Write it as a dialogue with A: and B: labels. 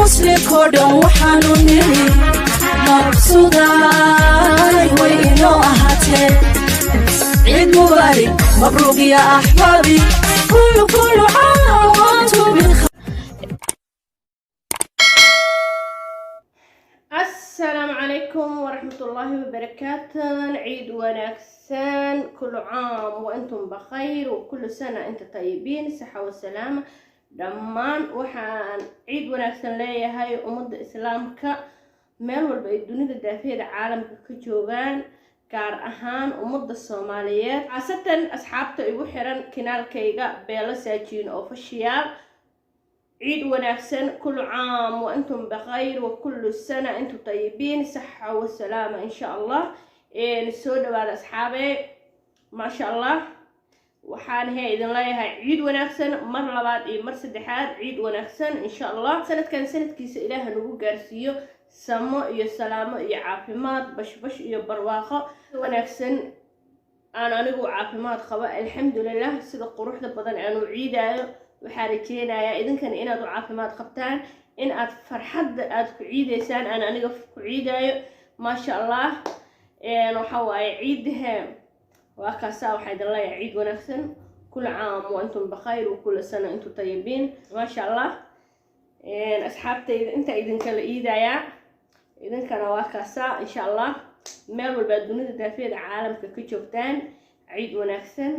A: Muslimkoo dhan waxaanu niri mabsuuday way inoo ahaatee. Ciid mubaarak, mabruuq ya axbaabi, kullu kullu caam wa antum bilkhayr.
B: Asalaamu calaykum waraxmatullaahi wabarakaatu. Ciid wanaagsan, kullu caam wa antum bakhayr wa kullu sana inta tayibiin, saxa wasalaama. Dhammaan waxaan ciid wanaagsan leeyahay ummadda islaamka meel walba ay dunida daafeeda caalamka ka joogaan, gaar ahaan ummadda Soomaaliyeed, khaasatan asxaabta igu xiran kanaalkayga Beelo Saajiin Official. Ciid wanaagsan, kullu caam wa antum bakhayr wa kullu sana intu tayibiin, saxa wasalaama, insha Allah. Soo dhawaada asxaabe, maasha Allah. Waxaan he idin leeyahay ciid wanaagsan mar labaad iyo mar saddexaad, ciid wanaagsan insha Allah. Sanadkan sanadkiisa Ilaaha nagu gaarsiiyo samo iyo salaamo iyo caafimaad, bashbash iyo barwaaqo wanaagsan. Aan anigu caafimaad qabo, alxamdulilah. Sida quruxda badan aanu ciidaayo, waxaa rajeynayaa idinkana inaad u caafimaad qabtaan, in aad farxadda aad ku ciideysaan aan aniga ku ciidaayo, maasha Allah. Waxa waaye ciidahe waa kaasaa. Waxaa idin leeyahay ciid wanaagsan, kula caam wa antum bakhayr wa kula sana intu tayibiin, maasha Allah. Asxaabtayda intaa idinkala iidayaa, idinkana waa kaasaa insha Allah. Meel walbaad dunida daafeeda caalamka ka joogtaan, ciid wanaagsan.